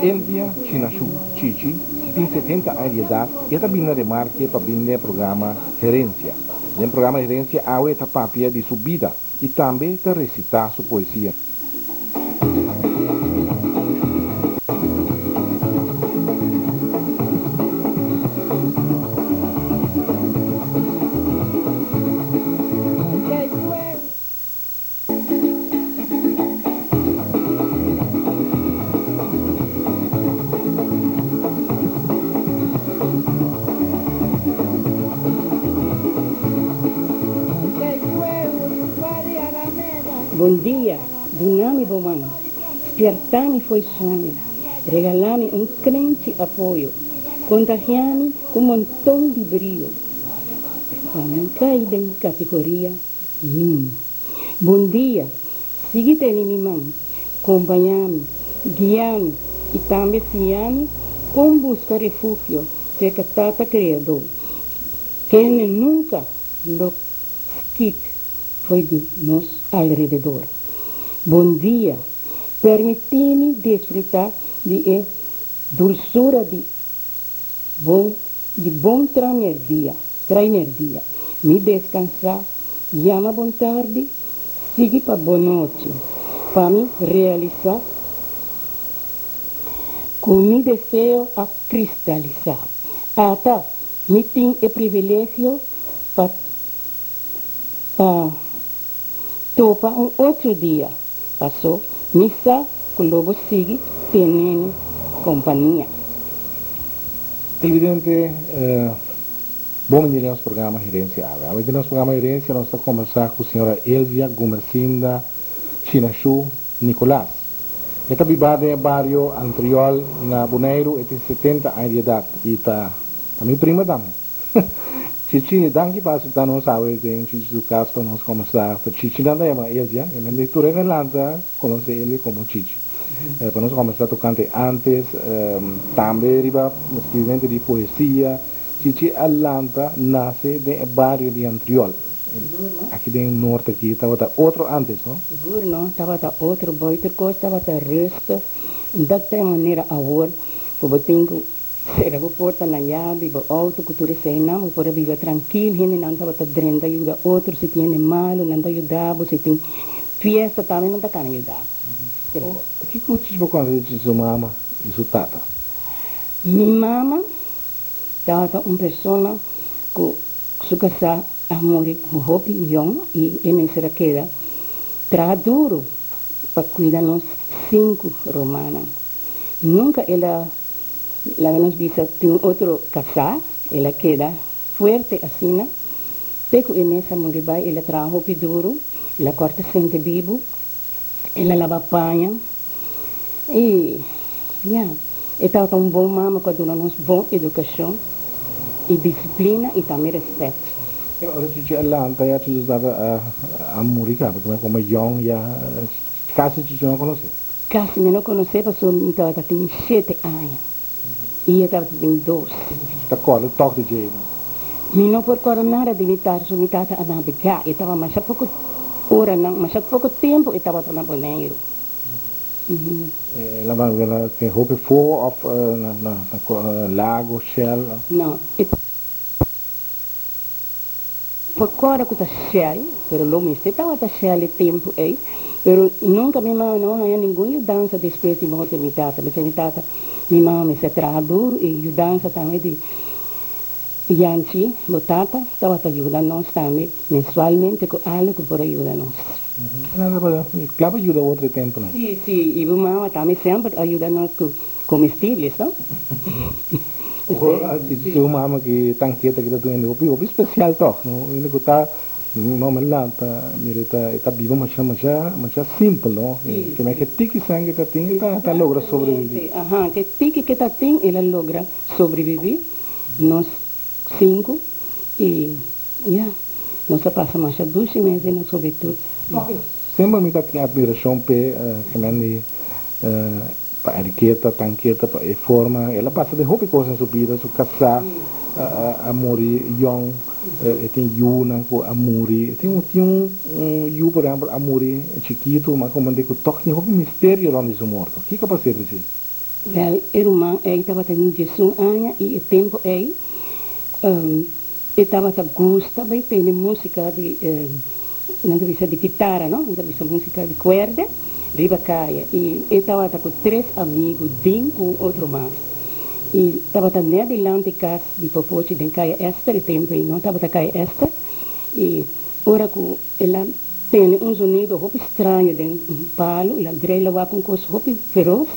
Elvia Chinashu, Chichi, tin 70 aña di edat i ta bini na remarke pa bini den e programa Herensia. Den programa Herensia awe e ta papia di su bida i tambe ta resitá su poesia. Bon dia, duna mi bo man, spierta mi fo'i soño, regala mi un krenchi apoyo, kontagia mi ku monton di brio, pa mi kai den kategoria mimo. Bon dia, sigui tene mi man, kompañá mi, guia mi i tambe siña mi kon buska refugio serka Tata Kreadó, kende nunka lo skit fo'i di nos alrededor. Bon dia, permití mi disfrutá di e dulsura di bon di bon tramerdia, traimerdia. Mi deskansá, yama bon tardi, sigui pa bonochi, pa mi realisá ku mi deseo a kristalisá. Ata, mi tin e privilegio pa pa topa un otro dia, paso mi sa ku lo bo sigui tene mi kompania. Televidente, bon bini den nos programa Herencia Awe. Awe den nos programa Herencia nos ta kombersá ku señora Elvia Gumersinda Chinashu Nicolas. E ta bibá den e bario Antriol na Boneiru, e tin 70 aña di edat i ta ta mi prima tambe. Chichi, danki pa aseptá nos awe den Chichi su kas pa nos kombersá. Ta Chichi nan ta yama Elvia, e men di tur hende lanta konosé Elvia komo Chichi. Pa nos kombersá tokante antes, tambe riba skirbimentu di poesia. Chichi a lanta nase den e bario di Antriol, aki den noord aki tabata otro antes, no? Sigur no, tabata otro, buiterkos tabata rustig, dat ta e manera awor ku bo tin ku Sera bo porta na yabi, bo auto ku tur eseinan, bo por a biba trankil, hendenan tabata drenta yuda otro, si tin hende malu nan ta yuda bo, si tin fiesta tambe nan ta kana yuda bo. Kiko Chichi bo konta di su mama i su tata? Mi mama tabata un persona ku su kasá a muri hopi yòn i e mester a keda traha duru pa kuida nos sinku rumannan. Nunka el a Laga nos bisa tin otro kasá, el a keda fuerte asina, te ku e mes a muri bai, el a traha hopi duru, el a kòrta sente bibu, el a laba paña i ya, e tabata un bon mama ku a duna nos bon edukashon i disiplina i tambe rèspèt. E ora Chichi a lanta ya Chichi tabata a muri kaba, komo yòn ya kasi Chichi no a konosé. Kasi mi no konosé pasobra mi tabata tin shete aña i e tabata tin dos. Ta kòrda tòg di dje no? Mi no por kòrda nada di mi tata pasobra mi tata a nabegá. E tabata masha poko oranan, masha poko tempu e tabata na Boneiru. El a nabegá na hopi afó òf na Lago, Shell? No, e. Por kòrda ku ta Shell, pero lo mester tabata Shell e tempu ei, pero nunka mi mama no a haña ningun yudansa despues di morto di mi tata. P'esei mi tata, mi mama mester traha duru i yudansa tambe di Yanchi, bo tata, tabata yuda nos tambe mensualmente ku algu ku por a yuda nos. Nan tabata kla pa yuda otro e tempunan. Si, si, i bo mama tambe semper a yuda nos ku Comestibles, no? Su mama ki tanketa ki ta duna hende hopi hopi special tog, no? Hende ku ta mama lanta mira e ta e ta biba masha masha masha simpel, no? Ke men ke tiki san ke ta tin e ta ta logra sobrevivi. Aha, ke tiki ke ta tin el a logra sobrevivi, nos sinku i ya, nos a pasa masha dushi mes den nos hubentut. Semper mi ta tin admiracion p'e ke men di Pa Enriqueta, Tanqueta, pa e forma, el a pasa den hopi cos den su bida, su casá a muri yong, e tin yunan cu a muri, e tin un tin un yu por ehempel a muri chikito, ma como di cu toch tin hopi misterio rond di su morto. Kico a pas'é precies? Wèl, e ruman ei tabata den diesun aña i e tempu ei e tabata gusta bai tende músika di, nan ta bisa di kitara, no? Nan ta bisa músika di kuèrdè riba kaya. I e tabata ku tres amigu, Din ku un otro mas. I tabata nèt dilanti kas di Popochi den Kaya Ester, e tempu ei no tabata Kaya Ester. I ora ku el a tende un zonido hopi straño den un palu, el a drei la wak un kos hopi feros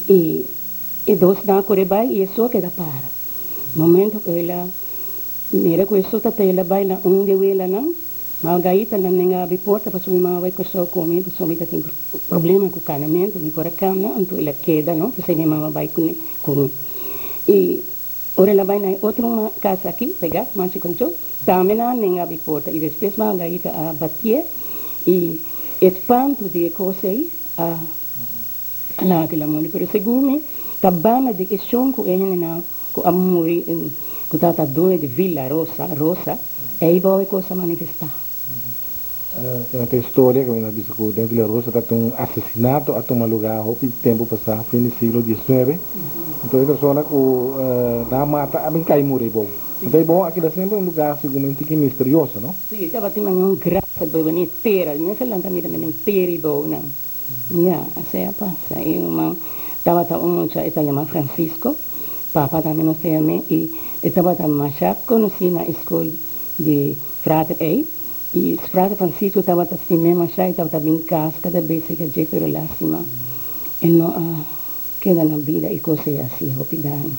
i e dosnan a kore bai i e so a keda para. Momento ku el a mira ku e so ta tei el a bai na un di e welanan, ma gaitanan nenga habri porta pasobra mi mama bai Kòrsou ku mi pasobra mi ta tin problema ku kanamentu, mi por a kana, anto el a keda no, p'esei mi mama bai kuné ku mi. I Ora el a bai na e otro cas aki, pegá, Manchi Concho, tambe nan a nenga abi porta i despues Margarita a batié i e spantu di e cos ei a laga el a muri. Pero segun mi ta banda di e shon cu e hendenan cu a muri cu tabata dueño di Villa Rosa, Rosa, ei bou e cos a manifestá. Tin e historia ku mi ta bisa ku den Villarosa ta tin un asesinato a tuma lugá hopi tempu pasá, fin di siglo diesnuebe. Enton e persona ku nan a mata a bin kai muri bou. Enton e bou a keda semper un lugá segun tiki misterioso, no? Sí, tabatin manera un graf bou den e tera. Mi mester lanta mira manera un tera ei bou nan. Ya, asei a pasa. E ruman tabata un mucha, e ta yama Francisco. Papa tambe nos ta yam'é i e tabata masha konosí na e skol di frater ei. I frater Francisco tabata stim'é masha, e tabata bin kas kada bes serka dje, pero lástima e no a keda na bida i kos ei hasi hopi daño.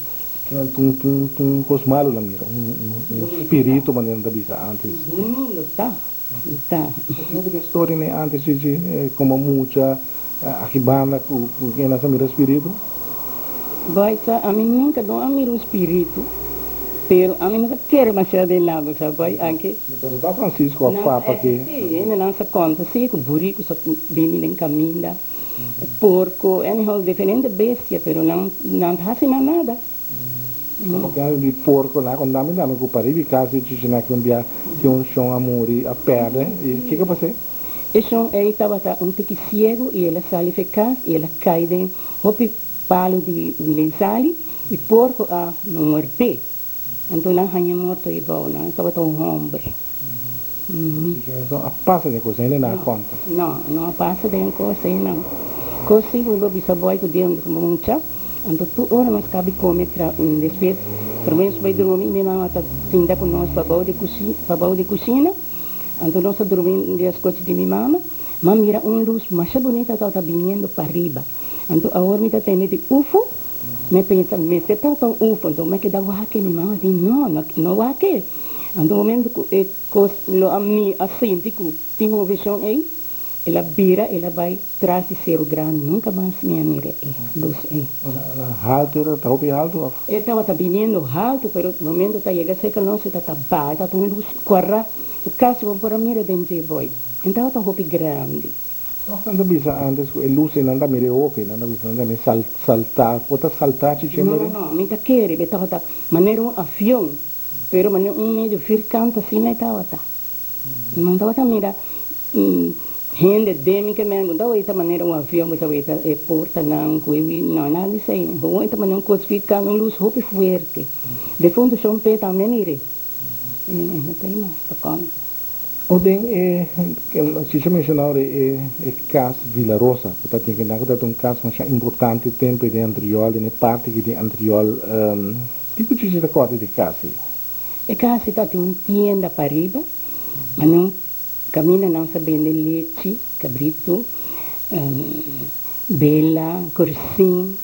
Kinan tin tin tin kos malu la mira, un un spiritu manera nan ta bisa ántes. Mi lo ta, lo ta. Tin hopi di storia nei ántes chichi komo mucha aki banda ku ku nan sa mira spiritu. Boy sa ami nunca no a mira un spiritu pero ami no ta kere masha den nan bo sa boy anke. Pero ta Francisco of papa ke. Nan si hende nan sa konta si ku buriku sa bini den kaminda porko anyhow diferente bestia pero nan nan ta hasi nan nada. Como ke di porko nan a konta mi tambe ku paribi kasi chichinak un bia tin un shon a muri a perde i kiko a pas'é? E shon ei tabata un tiki siegu i el a sali fe kas i el a kai den hopi palu di wilensali i porko a mord'é. Anto nan hañ'é morto ei bou. Nan tabata un homber. No a pasa den kos ei nan a konta. No, no a pasa den kos ei nan. Kos si ku mi por bisa bo ei ku Dios ku mucha. Anto tur ora nos kabi kome tra despues promé nos bai drumi mi mama ta sinta ku nos pabou di kushi pabou di kushina. Anto nos a drumi den skochi di mi mama. M'a mira un lus masha bunita tabata biniendo pariba. Anto awor mi ta tende di ufo. Mi a pensa, mester tabata un ufo. Anto mi a keda wak e. Mi mama di, no, no, no wak e. Anto momento ku e kos lo a mi a sinti ku tin moveshon ei, el a bira, el a bai tras di Seru Grandi. Nunka mas mi a mira e lus ei. Haltu e tabata? Hopi haltu of? E tabata biniendo haltu, pero momento ta yega serka nos e tabata baha, e tabata un lus kòrá ku kasi bo por a mira den dje boi. E tabata hopi grandi. Tòg nan ta bisa ántes ku e lus ei nan ta mira e hopi, nan ta bisa nan ta mira sal saltá, bo ta saltá chichi No, no, no, mi ta kere, e tabata manera un avion, pero manera un medio vierkant asina e tabata. No tabata mira hende den mi kemen, bo ta weta manera un avion, bo ta weta e portanan ku e wi, no, nada di esei. Gewoon e ta manera un kos vierkant, un lus hopi fuerte. Defuntu Shon Pe tambe mir'é. No ta mas pa konta. O den e, si menshoná ora e e kas Villa Rosa ku ta tin kinan ku ta un kas masha importante tempu den Antriol, den e parti aki di Antriol, kiko Chichi ta kòrda di e kas ei? E kas ei ta tin un tienda pariba, ma nan kaminda nan sa bende lechi, kabritu, bela, korsin.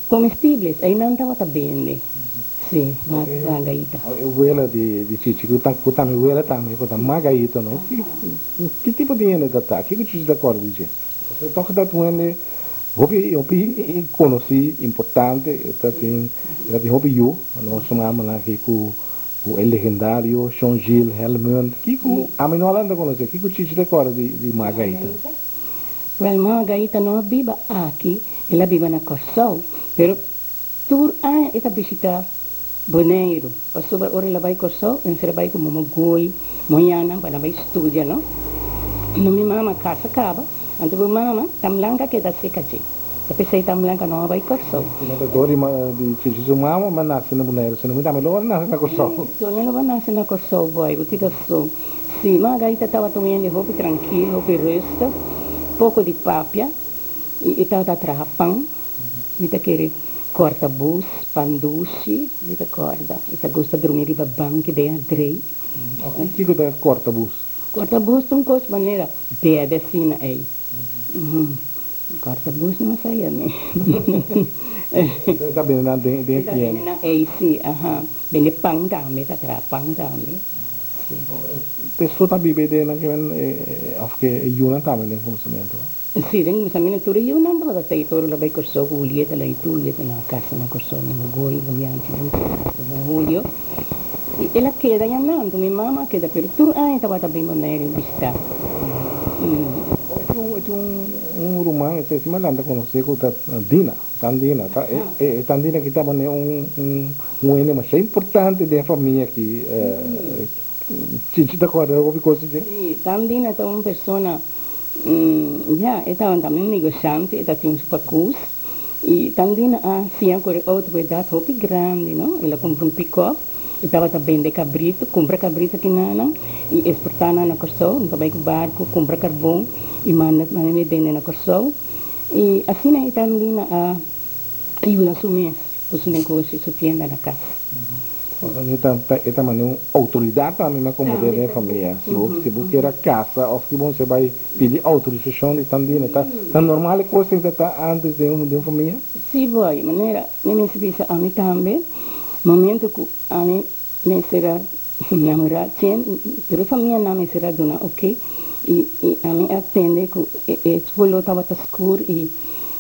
Comestibles, ei nan tabata bende, si, magaita. E wela di Chichi, cu ta mi wela tambe, cu ta magaita no, ki tipo di hende ta ta? Kico Chichi ta corda di dje? Pasobra toch ta un hende hopi hopi conoci, importante, e ta tin e ta tin hopi yu, nos mamanan aki cu e legendario Shon Gil Helmund, kico ami no a lanta conoce, kico Chichi ta corda di magaita? Wel Margarita no a biba aki, el a biba na Kòrsou, pero tur aña e ta bishitá Boneiru, pasobra ora el a bai Kòrsou e mester a bai ku Momo Goy, Moyana pa nan bai studia no. No mi mama kasa kaba, anto bo mama Tamlanka a keda seka dje. Ta p'esei tan blanka no a bai Kòrsou. Si no ta dor di Chichi su mama, m'a nase na Boneiru, si no mi tambe lo a nase na Kòrsou. So mi lo a nase na Kòrsou, boy, bo tin rason. Si, Margarita tabata un hende hopi trankil, hopi rustig, poko di papia, i e tabata traha pan, mi ta kere kòrta bus, pan dushi, mi ta kòrda. E ta gusta drumi riba banki den adrei. Kiko ta kòrta bus? Kòrta bus ta un kos manera bèbè asina ei. Kòrta bus no sa yam'é. E ta bende nan den e tienda? E ta bende nan ei, si, aha. Bende pan tambe, ta traha pan tambe, si. Te so ta biba den nan kimen òf ke e yunan tambe den kuminsamentu? Si, den kuminsamentu tur e yunan tabata ta ei, pero la bai Kòrsou ku Julieta la i tur Julieta nan a kasa na Kòrsou, nan Gogoy, Julianchi nan kasa ku Julio. I el a keda ya nan, mi mama a keda, pero tur aña tabata bin Boneiru bishitá. E tin un ruman, esei si Marlene ta konosé ku ta Dina, Tan Dina. Ta e Tan Dina aki ta manera un un hende masha importante den e famia aki. Chichi ta kòrda hopi kos di dje? Si, Tan Dina ta un persona, ya, e tabata tambe un negoshante, e ta tin su pakus. I Tandina a siña kore outo ku edat hopi grandi, no? El a kumpra un pikòp, e tabata bende kabritu, kumpra kabritu aki nanan i esportá nan na Kòrsou. Nan ta bai ku barku, kumpra karbon i manda manda mi bende na Kòrsou. I asina e Tandina a yuda su mes ku su negoshi, su tienda na kas. E ta manda un outoridat tambe ma komo den e famia. Si bo si bo kier a kasa òf ki bon se bai pidi outorisashon di Tandina. Ta ta normal e kos tin ta ta antes den un den un famia? Si boy, manera mi mester bisa ami tambe, momento ku ami mester a namorá Chen, tur e famianan mester a duna ok, i i ami a tende ku e e su koló tabata skur i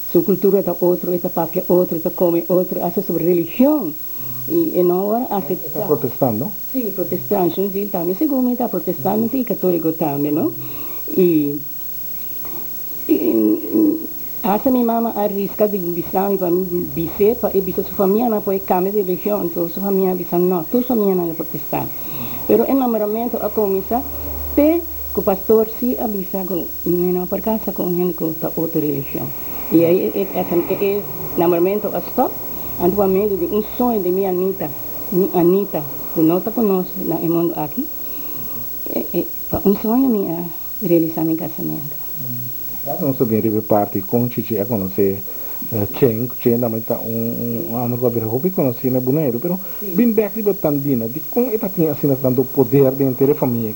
su kultura ta otro, e ta papia otro, e ta kome otro, hasta sobre religion. I e no wòrdu aseptá. E ta protestant, no? Sí, protestant. Shon Gil tambe, segun mi ta protestant i katóliko tambe, no? I hasta mi mama a riska di bisa mi pa mi bis'é pa e bisa su famianan por e kambia di religion. Anto su famia a bisa no, tur famianan ta protestant. Pero e nombramentu a kuminsá te ku pastor sí a bisa ku mi no por kasa ku un hende ku ta otro religion. I ei e nombramentu a stòp. Anto pa medio di un soño di mi Anita, mi Anita cu no ta cu nos na e mundo aki, pa un soño mi a realisa mi casamento. Claro nos ta bin riba e parti con Chichi a conoce Chen, cu Chen tambe ta un homber cu a bira hopi conoci na Boneiru, pero bin bek riba Tandina, dicon e ta tin asina tanto poder den henter e famia?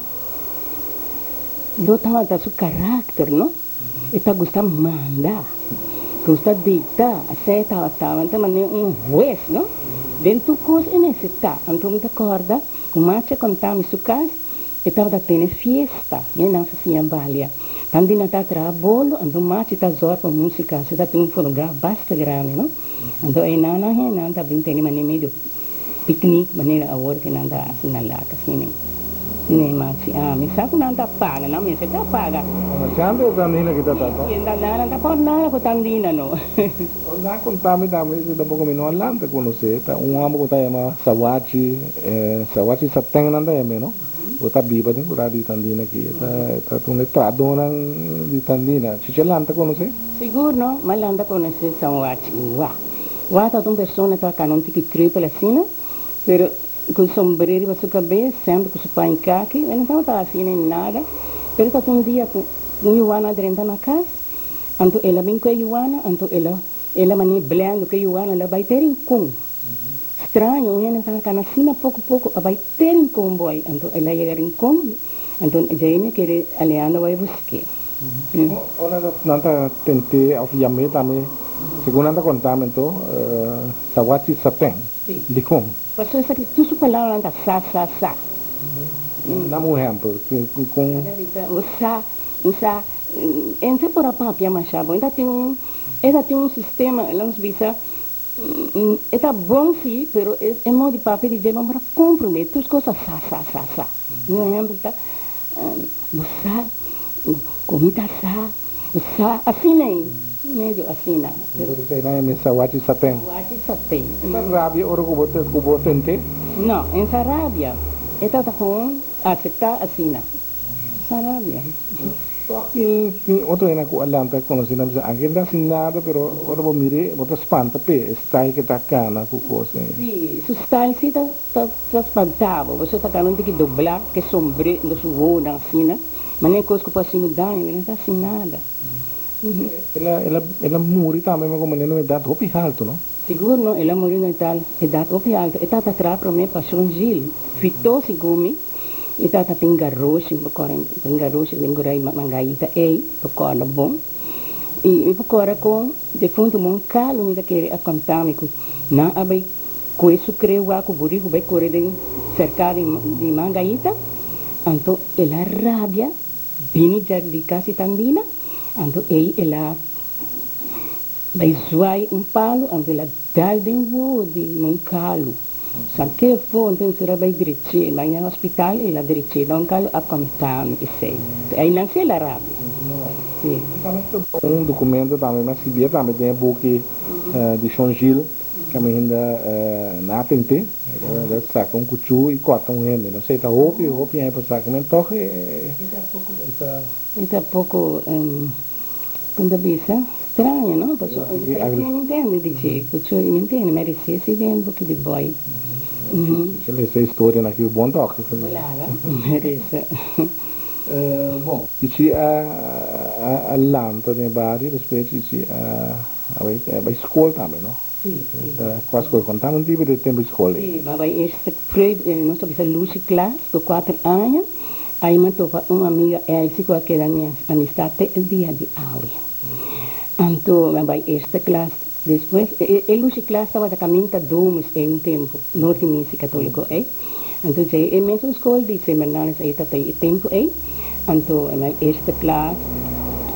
Lo tabata su caracter, no? E ta gusta manda, gusta dicta, asina e tabata, ta manera un hues, no? Den tur cos e mester ta. Anto mi ta corda cu Machi a conta mi su cas, e tabata tene fiesta, ne nan sa siña balia. Tan di nan ta traha bolo, anto Machi ta zorg pa musica, su ta tin un fonograf basta grandi, no? Anto einan nan hendenan ta bin tene manera medio Picnic manera awor ke nan ta hasi na lak asina ne machi ami sa ku nan ta paga nan mester ta paga. Comerciante o tandina ki ta tata? Si nan ta por nada ku tandina no. Na konta mi tambe si tampoco mi no a lanta konosé ta un homber ku ta yama Sawachi Sawachi Satén nan ta yam'é no ku ta biba den kura di tandina aki e ta ta un e tradonan di tandina Chichi a lanta konosé? Sigur no m'a lanta konosé Sawachi wak. Wata ta un persona ta cana un tiki cripel asina, pero cu sombrero riba su cabes, semper cu su paña kaki, e no tabata haci ni nada, pero ta un dia cu un yuana a drenta na cas, anto el a bin cu e yuana, anto el a el a mane blendo cu e yuana, el a bay te rincon, straño, un hende ta cana asina poco poco a bay te rincon boy, anto el a yega rincon, anto Jaime kere Aleandro bay busque. Ora nan ta tent'é òf yam'é tambe, segun nan ta konta mi anto, Sawachi Satén. Dikon? Pasobra esaki tur su palabranan ta sa, sa, sa. Dam un ehèmpel, kon. Nan ta bisa, un sa, un sa, e no por a papia masha bon, e ta tin un, e ta tin un sistema, laga nos bisa, e ta bon si, pero e modo di papia di dje bo no por a komprendé, tur kos ta sa, sa, sa, sa. Un ehèmpel ta. Bo sa ku mi ta sa, bo sa asina ei, medio asina. Entonces esei nan e mes sa wachi saten. Wachi saten. E ta rabia ora ku bo ku bo tent'é? No, e sa rabia. E ta ta kon aseptá asina. Sa rabia. Tòg tin tin otro hende ku a lanta konosí nan bisa anke ta hasi nada pero ora bo mir'é bo ta spanta p'e e style ke ta kana ku kos ei. Sí, su style sí ta ta ta spanta bo. Pasobra ta kana un tiki doblá ku e sombré na su wowonan asina. Manera kos ku por hasi bo daño pero no ta hasi nada. El a el a el a muri tambe mi komo na un edat hopi haltu no? Sigur no, el a muri na un tal edat hopi haltu. E tata traha promé pa Shon Gil, Fito segun mi. E tata tin garoshi, mi por kòrda, tin garoshi den Gurai Mangaita ei, por kòrda bon. I mi por kòrda kon defuntu Mon Carlo mi ta kere a konta mi ku nan a bai kue su krewa ku buriku bai kore den serka di Mangaita, anto el a rabia bini dja di kasi Tandina, anto ei el a Bai zwaai un palu anto el a dal den wowo di Mon Kalu. Saké afó anto ensera bai dreché. Bai na hospital el a dreché. Don Kalu a konta mi esei. Einan si el a rabia. Si. Un documento tambe mi a sibia tambe den e buki di Shon Gil ke mi hinda na atente. El a saka un kuchú i kòrta un hende. No sei ta hopi hopi aña pasá ke men tòg e ta. E ta poko. Con ta bisa? Straño, no? Paso, mi intende di dje, cucho, mi intende, mi a rece si den buki di boy. Si lesa historia na ki bon toki. Bolaga, mi reza. Bon, Chichi a lanta den e bario, despues Chichi a bai scol tambe, no? Si, si. Cua scol? Contami un tipo di tempo di scol ei. Si, mi a bai eerste preu, nos ta bisa Lucy klas, cu cuater aña. Ai mi a topa un amiga Elsie cu a keda mi amistad te el dia di awe. Anto mi a bai eerste klas, despues e Lucy klas tabata caminta Domus ei un tempo, Norte Misi Catolico ei. Anto djei e mesun scol di Sint Bernardus ei ta tei e tempo ei. Anto mi bai eerste klas,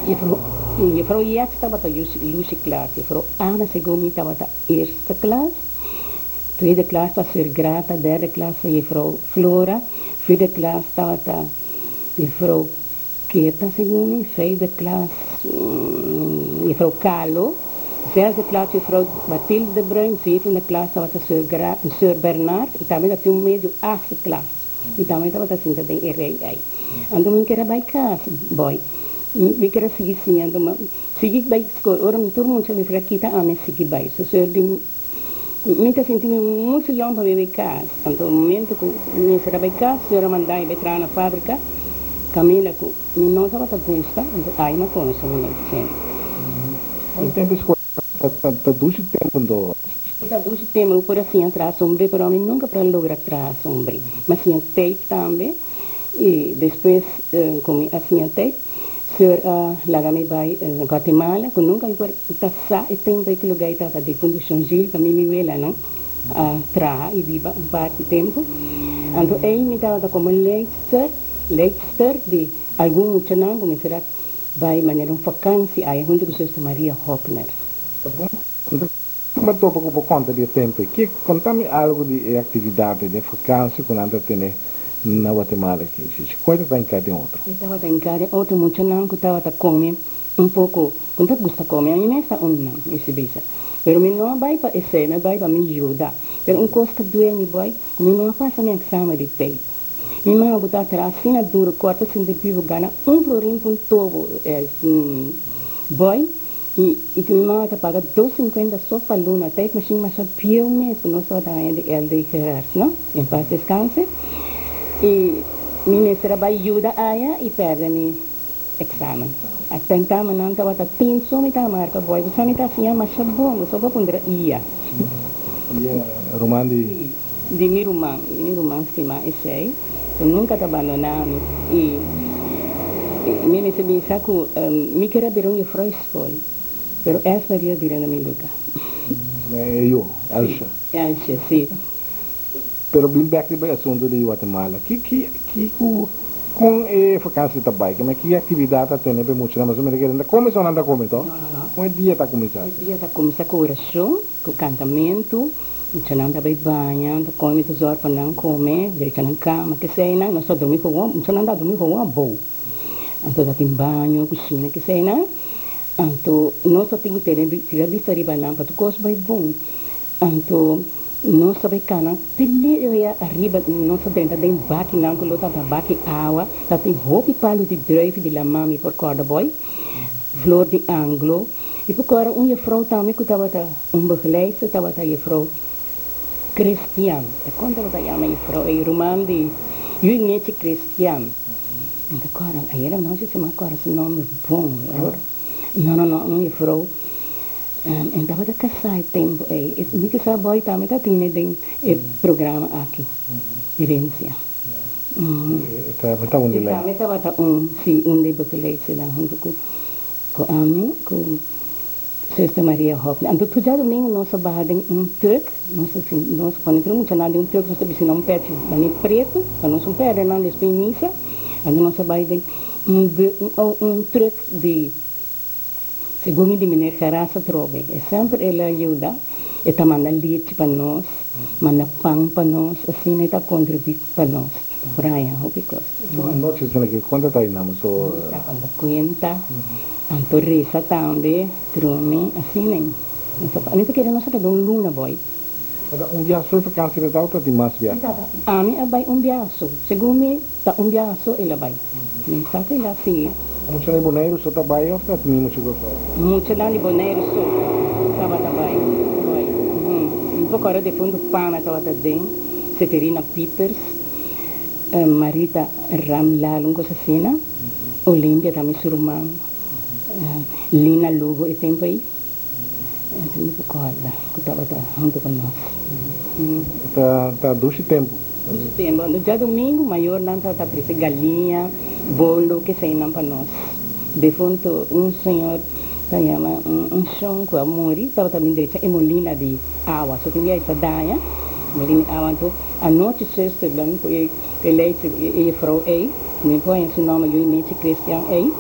juffrouw juffrouw Jets tabata Lucy klas, juffrouw Ana segun mi tabata eerste klas. Tweede klas ta Seur Grata, derde klas ta Juffrouw Flora, vierde klas tabata Juffrouw Keta segun mi, vijfde klas Juffrouw Kahlo, zesde klas Juffrouw Mathilde de Bruin, zevende klas tabata Seur Gra Seur Bernard y tambe tabatin un medio achtste klas y tambe tabata sinta den e rij ei. Anto mi kier a bai kas, boy, mi kier a sigui siña, anto mi sigui bai skol, ora mi tur mucha mi frakita ami a sigui bai, so Seur di Mi ta sinti mi muchu yòn pa mi bai kas. Anto momento ku mi mester a bai kas, señor a manda mi bai traha na fábrika, kaminda ku mi no tabata gusta, anto ai mi a konosé mi Chen. Un tempu eskuela ta dushi tempu anto? Ta dushi tempu, mi por a siña traha sombré, pero ami nunka por a logra traha sombré. Mi a siña tape tambe i despues ku mi a siña tape, Seur a laga mi bai Guatemala cu nunca mi por ta sa e tempo ey cu lo gay tata di Fundacion Gil pa mi mi welanan a traha y biba un par di tempo. Anto ey mi tabata como leidster, leidster di algun muchanan cu mester a bai manera un vakantie aya hunto cu Zuster Maria Hopner. Ta bon Bo topa ku bo konta di e tempu aki? Konta mi algu di e aktividatnan den fakansi ku nan ta tene na Guatemala aki. Shishi, kon e ta ta hinká den otro? E tabata hinká den otro muchanan ku tabata kome un poko, ku no ta gusta kome. Ami mes ta un nan, mi si bisa. Pero mi no a bai pa esei, mi a bai pa mi yuda. Pero un kos ta duel mi bòi, ku mi no a pasa mi eksamen di tape. Mi mama ku ta traha asina duru, kòrta sinti bibu, gana un florin pa un tobo, bòi. I ku mi mama ta paga dos sinkuenta so pa luna, tape machine masha bieu mes ku nos tabata haña di LD Gerards, no? En paz descanse. I mi mester a bai yuda aya i pèrdè mi eksamen. A tenta mi nan tabata tin so mi ta marka boy, bo sa mi ta siña masha bon, bo so bo puntra Ia. Ia, ruman di. Si, di mi ruman, di mi ruman stimá esei, ku nunka ta bandoná mi. I mi mester bisa ku mi kier a bira un jufrou skol, pero es Maria bira na mi luga. E yu, Elsje. Si, Elsje, si. Pero bin bek riba e asuntu di Guatemala. Ki, ki, ki ku, kon e vakansi ta bai? Keme ki aktividat ta tene pa e muchanan? Pasobra mi ta kere nan ta kome so nan ta kome to? No, no, no. Kon e dia ta kuminsá? E dia ta kuminsá ku orashon. Ku kantamentu, muchanan ta bai baña, ta kome, ta zòrg pa nan kome, drecha nan kama, keseinan, nos ta drumi gewoon, muchanan ta drumi gewoon abou. Anto ta tin baño, kushina, keseinan. Anto nos ta tin ku tene tira bista riba nan pa tur kos bai bon. Anto. Nos ta bai kana te leu ya ariba, nos ta drenta den bakinan ku lo tabata baki awa, tabatin hopi palu di druif di laman, mi por kòrda bòi, flor di anglo. Mi por kòrda un jefrou tambe ku tabata un begeleidster, tabata jefrou Christian. Ta kon tabata yama jefrou ei? Ruman di Yu Nechi Christian. Mi ta kòrda, ayera anochi si mi a kòrda su nòmber bon, awor. No, no, no, un jefrou. E tabata kasá e tempu ei. Mi ke sa boy tambe ta tine den e programa aki, Herencia. E tambe ta un di E tambe tabata un, si, un di begeleidsternan huntu ku ku ami, ku Zuster Maria Hopner. Anto tur djadumingu nos a baha den un truck, nos a sinti, nos pone tur e muchanan den un truck, nos ta bisti nan un pèchi mane pretu, pa nos no pèrdè nan despues di misa. Anto nos a bai den un un truck di. Segun mi di meneer Garas atrobe, e semper el a yuda, e ta manda lechi pa nos, manda pan pa nos, asina e ta contribui pa nos. Brian, hopi cos. So anochi asina ke cuenta ta ayuda so. Ta conta cuenta, anto reza tambe, drumi, asina. Ami ta kere nos a keda un luna boy. Ora un biaha so e vakantie ta ta o ta tin mas biaha? Ami a bai un biaha so. Segun mi ta un biaha so el a bai. Mi sa ku el a sigui. Muchanan di Boneiru so ta bai of ta tin mucha Kòrsou? Muchanan di Boneiru so tabata bai. Bai. Un poko ora defuntu Pana tabata den, Seferina Pieters, Marita Ramlal un kos asina, Olimpia tambe su ruman, Lina Lugo e tempu ei. Esei mi por kòrda ku tabata huntu ku nos. Ta ta dushi tempu. Dushi tempu. Anto djadumingu mayornan tabata trese galiña, bolo, keseinan pa nos. Defuntu un señor ta yama un shon ku a muri tabata bin drecha e molina di awa. So tin dia e sa daña molina di awa. Anto anochi zusternan ku e leidster e jefrou ei, mi por haña su nòmber Luinechi Christian ei,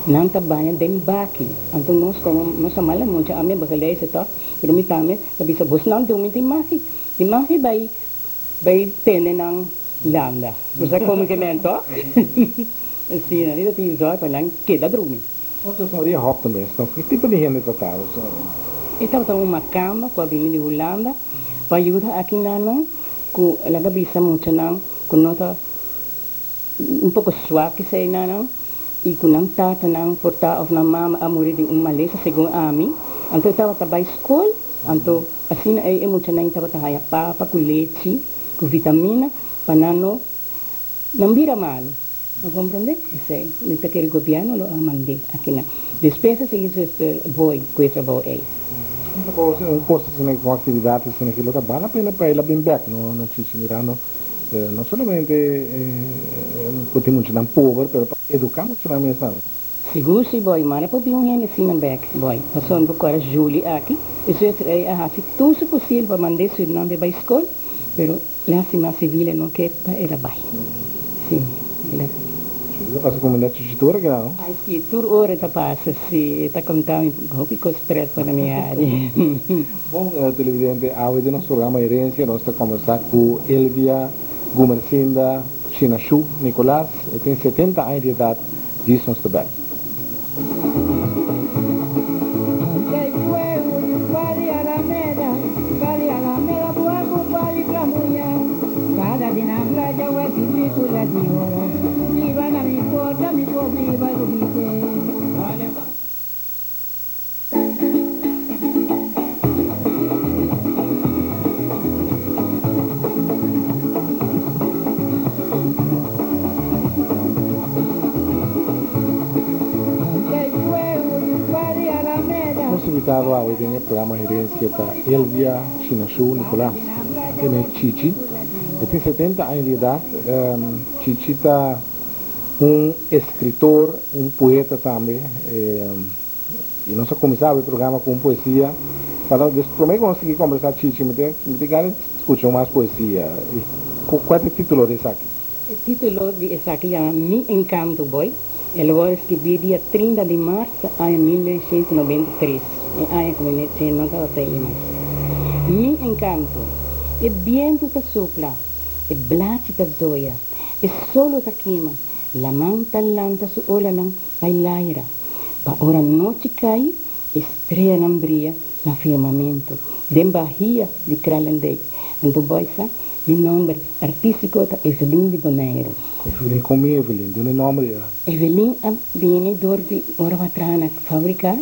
nan ta baña den baki. Anto nos komo nos a mala mucha ami a begeleidster tòg, pero mi tambe ta bisa bosnan dun mi tin magi, tin magi bai bai tene nan landa. Bo sa komo ke men tòg? Asina, mi ta tin zòrg pa nan keda drumi. Nos ta Maria Hopton mes tòg, ki tipo di hende ta ta bo? E tabata un makamba ku a bini di Hulanda pa yuda aki nannan ku laga bisa muchanan ku no ta Un poko swak esei nan i ku nan tatanan por ta of nan mama a muri di un malesa segun ami. Anto e tabata bai skol, anto asina ei e muchanan tabata haña papa ku lechi ku vitamina pa nan no nan bira malu. Bo komprende? Esei mi ta kere gobièrnu lo a mand'é akinan. Despues a sigui Zuster Boy ku e trabou ei. Un trabou asina, un kos asina, un aktividat asina ki lo ta bal la pena pa el a bin bèk no no Chichi mirando No solamente por tin muchanan pober, pero pa educa muchanan mes tambe. Sigur si boy, mara por bin un hende asina bek boy. Pasobra mi por kora Julie aki, e zuster ei a hasi tur su posible pa mand'é Surinam p'e bai skol, pero lastima Sevilla no ker pa el a bai. Si, el a. Julie ta pasa kumindá chichitura kina no? Ai si, tur ora e ta pasa, si, e ta konta mi hopi kos pret pa na mi área. Bon televidente, awe den nos programa Herencia nos ta combersa cu Elvia Gumercinda Shinashu Nicolas, e tin 70 aña di edad, djis nos ta bek. Nos invitado awe den e programa Herencia ta Elvia Shinashu Nicolas, e Chichi. E tin 70 aña di edad. Chichi ta un escritor, un poeta tambe. I nos a kuminsá e programa ku un poesia. Pa nos, des promé ku nos sigui kombersá Chichi, mi tin mi tin gana di skucha un mas poesia. I ku kua ta e título di esaki? E título di esaki yama Mi Encanto Boy. El a wòrdu skibí dia 30 di mart aña 1993, e aña ku mi nechi no tabata ei mas. Mi encanto. E bientu ta supla, e blachi ta zoya, e solo ta kima, laman ta lanta su olanan Bai laira, pa ora nochi kai, e streanan bria na firmamento den bahia di Kralendijk. Anto boy sa, mi nomber artístiko ta Evelyn di Boneiru. Evelyn, kon mi Evelyn? Duna e nomber di. Evelyn a bini dor di ora bo a traha na fabrika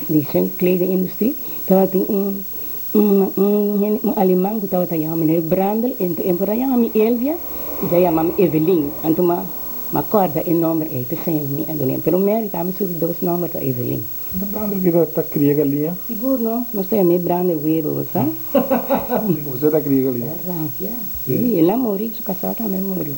di kledingindustrie, tabatin un un un hende un aleman ku tabata yama meneer Brandl, ento e por a yama mi Elvia i a yama mi Evelyn, anto mi a kòrda e nomber ei, p'esei mi a dun'é, pero Mary tambe su di dos nomber ta Evelyn. Ta Brandel ki ta cria galiña? Sigur no, nos ta yam'é Brandel Weber, bo sa? Bo ta cria galiña? Rabia, si, el a muri, su casá tambe a muri,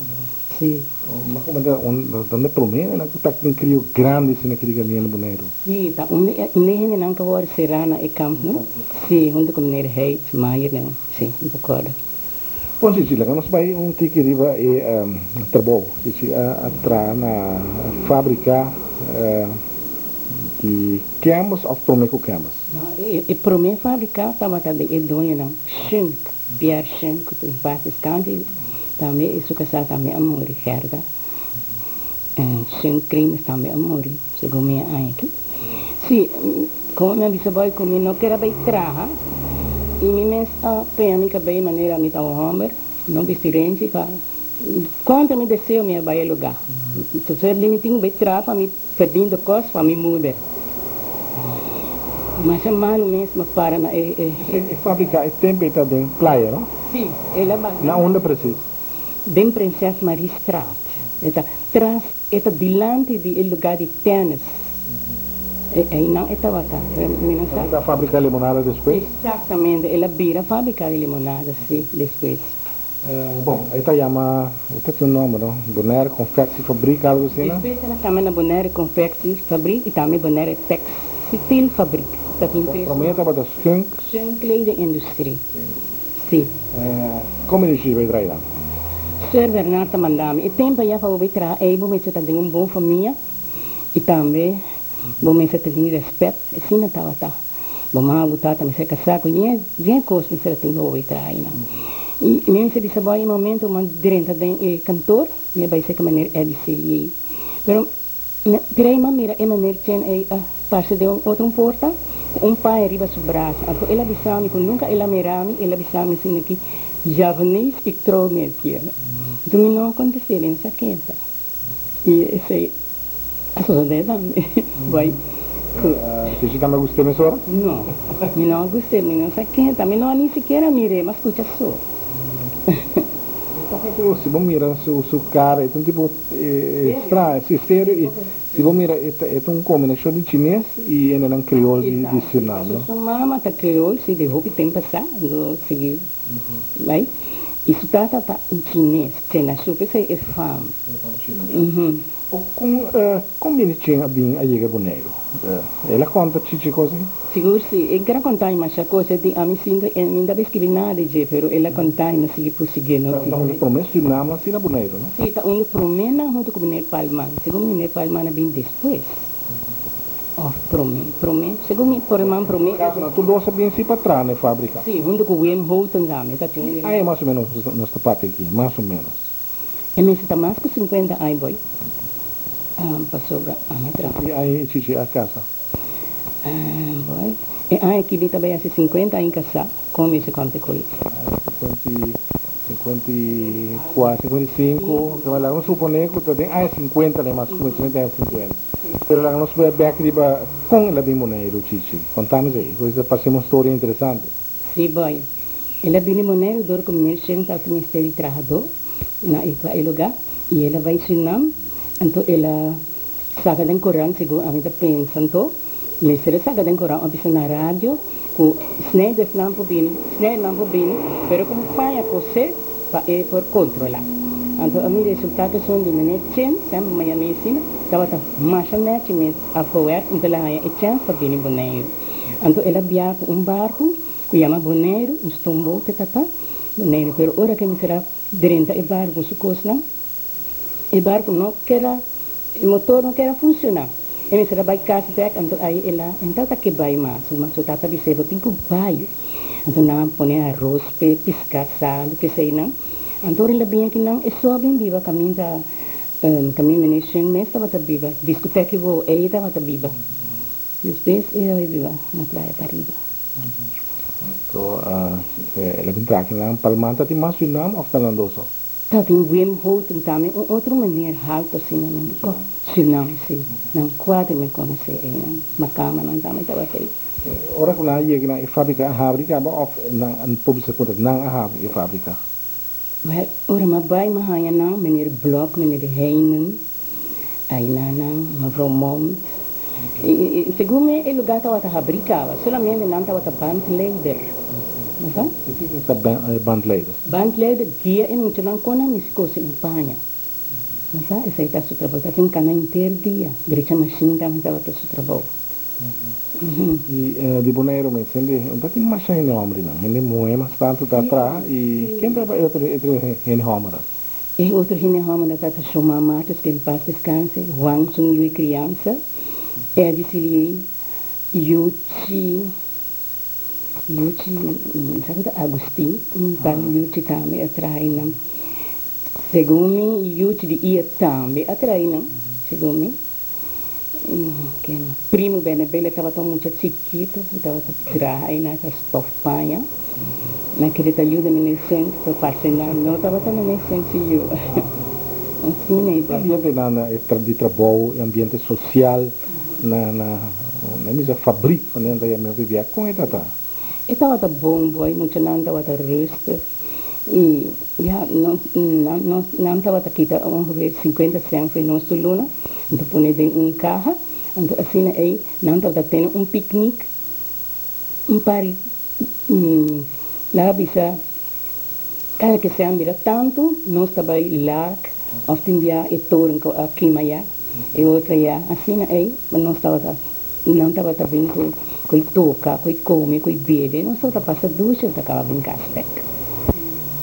si. Mas como ta un ta prome nan cu ta tin crio grandi asina cria galiña na Boneiru? Si, ta un di e hendenan cu a worde cerá na e kamp, no? Si, hunto cu meneer Heit, Maier, nan, si, mi por corda. Bon, Chichi, laga nos bai un tiki riba e trabou. Chichi a traha na fabrica di canvas of prome cu canvas? No, e prome fabrica tabata di e doñonan Schunk, Pierre Schunk, cu tin pas descanse, tambe su casá tambe a muri, Gerda Schunk Kremers tambe a muri, segun mi a aña aki. Sí, como mi a bisa boy cu mi no kier a bay traha y mi mes a peña mi cabey manera mi ta un homber, no bisti renchi pa contra mi deseo mi a bay e lugar. Entonces di mi tin cu bay traha pa mi perdindo cos pa mi moeder. Masha malo mes mi a para na e. E fabrica e tempo ey ta den playa, no? Sí, el a bay. Na unda precies? Den Prinses Mariestraat. E ta tras. E ta dilanti di e lugá di tènis. E einan e tabata. Mi no sa. El a fabriká limonada despues? Eksaktamente, el a bira fabriká di limonada, sí, despues. Bon, e ta yama, e ta tin un nòmber, no? Bonaire Confectiefabriek, algu asina? Despues el a kambia na Bonaire Confectiefabriek i tambe Bonaire Textielfabriek. Ta tin tres Promé nòmber. tabata Schunk. Schunk Kledingindustrie, sí. Kon mi dicidi bai traha einan? Sir Bernard ta manda mi e tempo ayá pa bo bai traha ei bo mester ta den un bon famia i tambe bo mester ta tin respet, asina tabata. Bo mama bo tata mester kasá ku yen yen kos mester a tin pa bo bai traha einan. I mi mester bisa bo e momento mi a drenta den e kantor mi a bai serka meneer Eddie Celier. Pero Trey m'a mira e meneer Chen ei a parse den un otro porta cu un paña riba su brasa. Anto el a bisa mi cu nunca el a mira mi, el a bisa mi asina ki Javanees ik trouw met je. Anto mi no a contest'é, mi no sa ken ta. I esei a sosodé tambe. Bai cu. Chichi tambe a gust'é mesora? No, mi no a gust'é, mi no sa ken ta, mi no a ni sikiera mir'é, m'a scucha so. Si bo mira su cara e ta un tipo extraño, si serio y si bo mira e ta un combinacion di chines y hendenan creol di Surinam, no? Su mama ta creol, si, di hopi tempo pasa, lo sigui bay, y su tata ta un chines, chena su, p'esey e fam. E fam chines. Kon bini Chen a bin a yega Boneiru? El a konta Chichi kos ei? Sigur si, e kere konta mi masha kos. E di ami sinta e mi no ta skibi nada di dje, pero el a konta mi, mi a sigui prosigué no. Ta un di promé Surinamnan asina na Boneiru, no? Si, ta un di proménan huntu ku meneer Palman. Segun mi meneer Palman a bin despues òf promé, promé, segun mi por herman promé. Kaso tur dos a bin si pa traha na e fábrika. Si, huntu ku Wim Houghton tambe ta tin un Wim. Ki aña mas o ménos nos ta papia aki, mas o ménos? E mester ta mas ku sinkuenta aña boy pasobra ami a traha. Ki aña e chichi a kasa? Boy, e aña aki mi ta bai hasi sinkuenta aña kasá, kon mi mester konta ku e? Sinkuenta i, sinkuenta i kuater, sinkuenta i sinku, laga nos suponé ku ta den aña sinkuenta den mas kuminsamentu di aña sinkuenta. Pero laga nos bai bèk riba kon el a bin Boneiru, Chichi. Konta mi esei, pasobra ta parse un storia interesante. Sí, boy. El a bini Boneiru dor ku meneer Shen tabata mester di trahadó na e e lugá i el a bai Surinam. Anto el a saka den korant, segun ami ta pensa anto, mester a saka den korant òf bisa na radio ku snijdersnan por bini, snijdernan por bini, pero ku un paña kosé pa e por kontrolá. Anto a mi resultá ku esun di meneer Chen, semper mi a yam'é asina, tabata masha nèchi mes afgewerkt, anto el a haña e chèns pa bini Boneiru. Anto el a biaha ku un barku ku yama Boneiru, un stoomboot e tata, Boneiru. Pero ora ku e mester a drenta e barku ku su kosnan, e barku no ker a, e motor no ker a funshoná. E mester a bai kas bèk, anto ai el a, e no tabata ke bai mas. Su su tata a bis'é, Bo tin ku bai. Anto nan a pone aros p'e, piská, salu, keseinan. Anto ora el a bini akinan, e so a bin biba kaminda, kaminda meneer Shen mes tabata biba, diskotèk i wou, ei tabata biba. Despues e a bai biba na Playa Pariba. Anto el a bin traha kinan Palman ta tin mas Surinam of ta Landoso? Ta tin Wim Houghton tambe un otro meneer halto asina men ko Surinam si nan cuater mi conoce eynan makamanan tambe tabata ey. Ora cu nan a yega na e fabrica a habri caba of nan por bisa cu nan a habri e fabrica? Wel ora mi a bay mi a haya nan meneer Blok, meneer Heinen, aynan nan, mevrouw Mont. Segun mi e lugar tabata habri caba, solamente nan tabata bandleider. No sa? Kiko ta bandleider? Bandleider guia e muchanan con nan mester cose un paña. No sa? Esey ta su trabou. Ta tin cana henter dia. Drecha machine tambe tabata su trabou. Y di Boneiru mes hende no ta tin masha hende hombernan. Hende muhe mas tanto ta traha y ken ta e otro hende hombernan? E otro hende hombernan ta ta Shomar Martes que en paz descanse, Juan su yu y crianza, Eddie Siliey, Yuchi, Yuchi, sa cu ta Agustin, un tal Yuchi tambe a traha eynan. Segun mi Yuchi di Ia tambe a traha eynan, segun mi. Primo Bernabé tabata un mucha chikitu, e tabata traha ei na e stof paña. Nan kere ta yuda mi na e sent, pero parse nan no tabata na e sent si yu. Asina e ta. Ambiente na na e di trabou, e ambiente sosial na na na misa fabrik manera nan ta yama hopi bia, kon e ta ta? E tabata bon boy, muchanan tabata rustig y ya nos nan nos nan tabata kita ongeveer cincuenta cent for nos tur luna, anto pone den un caha, anto asina ey nan tabata tene un picnic, un party, nan a bisa cada ke sean bira tanto nos ta bay laak of tin bia e toren cu a kima ya, e otro ya, asina ey nos tabata. Nan tabata bin ku ku toka, ku kome, ku bebe. Nos tabata pasa dushi, nos ta kaba bin kas bek.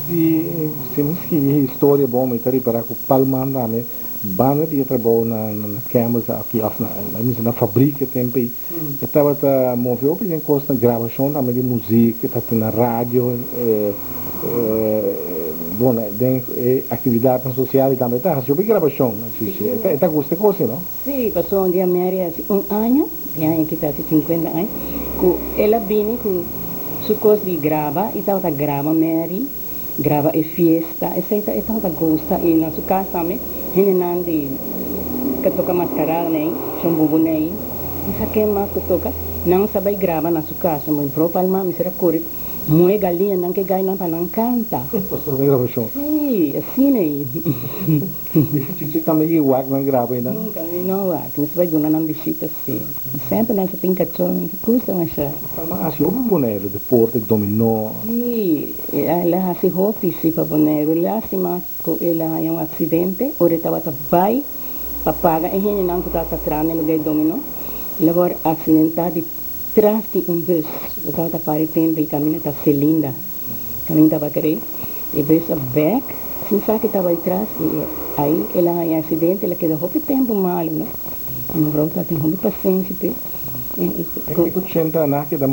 Si si mi skibi historia bon mi ta ripara ku Palman tambe banda di e trabou na na Campbell's aki of na mi bisa na fabrik e tempo ei e tabata move hopi den kos na grabashon tambe di muzik e tabata na radio bon den e aktividatnan sosial i tambe e ta hasi hopi grabashon e ta gusta e kos ei no. Sí, pasó un dia Mary hasi un aña, e aña aki ta hasi cincuenta aña, ku el a bini ku su kos di graba i tabata graba Mary, graba e fiesta, esei ta e tabata gusta i na su kas tambe hendenan di ka toka maskarada nei, shon bubu nei, mi sa ken mas ku toka, nan sa bai graba na su kas, mi bro palma mester a kore Moe galiña nan ke gai nan pa nan kanta. Pastor den grabashon. Sí, asina ei. Chichi tambe yega wak nan graba einan? Nunka mi no wak. Mi sa bai duna nan bishita sí. Semper nan sa tin kachó, mi ta gusta masha. Palma hasi hopi Boneiru, deporte, dominó. Sí, el a hasi hopi sí pa Boneiru. Lástima ku el a haña un aksidente ora e tabata bai pa paga e hendenan ku tabata traha na e lugá di dominó. El a wòrdu aksidentá di. Tras di un bus bo tabata para e tempo y caminda ta Celinda caminda taba cree e bus a bek sin sa ke taba tras y ay el a haña accidente el a keda hopi tempo malo no y mevrouw ta tin hopi pasenshi pe E ku Chenta nan a keda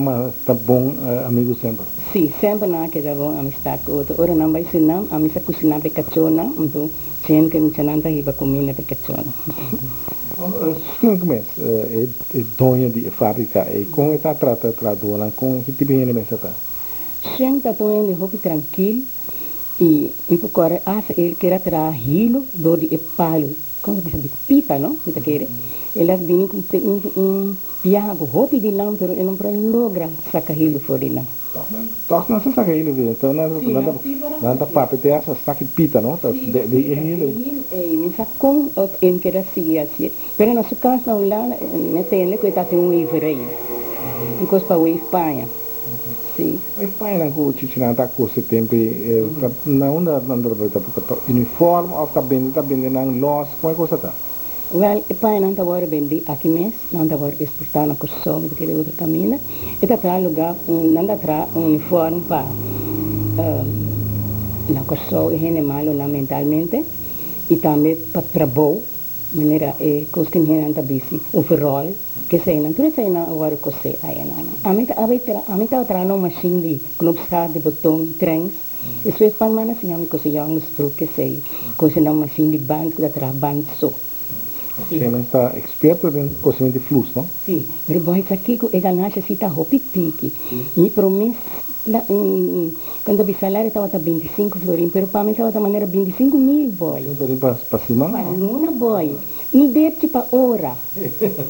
ta bon amigo semper? Si semper nan a keda bon amistad ku otro ora nan bay Surinam ami sa cushina pe cachonan anto Chen ke muchanan ta hiba cuminda pe cachonan. Skunk mes e doño di e fabrika ei, kon e ta trata e trahadónan? Kon ki tipo di hende mes e ta? Skunk ta ta un hende hopi trankil i mi por kòrda asta el kere a traha hilo dor di e palu, kon ta bisa di pita no, mi ta kere. El a bini ku un biaha ku hopi di nan pero e no por a logra saka hilo for di nan. Tòg nan sa saka hilo di nan. Nan ta papia te hasta saki pita no ta di e hilo ei. Ei mi sa kon en keda sigui hasié pero na su kas na Hulanda mi tende ku e ta tin un weverij un kos pa weef paña si. E pañanan ku chichinan ta kose tempu ei ta na unda nan ta ta pa uniform òf ta bende ta bende nan lòs kon e kos ta ta? Wèl, e pañanan ta wòrdu bendí aki mes, nan ta wòrdu eksportá na Kòrsou, mi ta kere otro kaminda. E ta traha lugá, nan ta traha un uniform pa na Kòrsou e hende malonan mentalmente i tambe pa trabou, manera e kos ku hendenan ta bisti, overall, keseinan, tur eseinan a wòrdu kosé ayanan. Ami ta tabata traha, ami tabata traha na un mashin di knopschaar, di boton, trens. Despues pan manda siña mi kose yònges bruk esei, kose nan mashin di band ku ta traha band so. Clemens ta experto den cocimento di flus, no? Si, pero boy sa kico e ganashi si ta hopi piki. Mi prome cuando mi salario tabata 25 florin, pero pa mi tabata manera 25.000, boy. Florin pa siman? Pa luna, boy. Un depchi pa ora.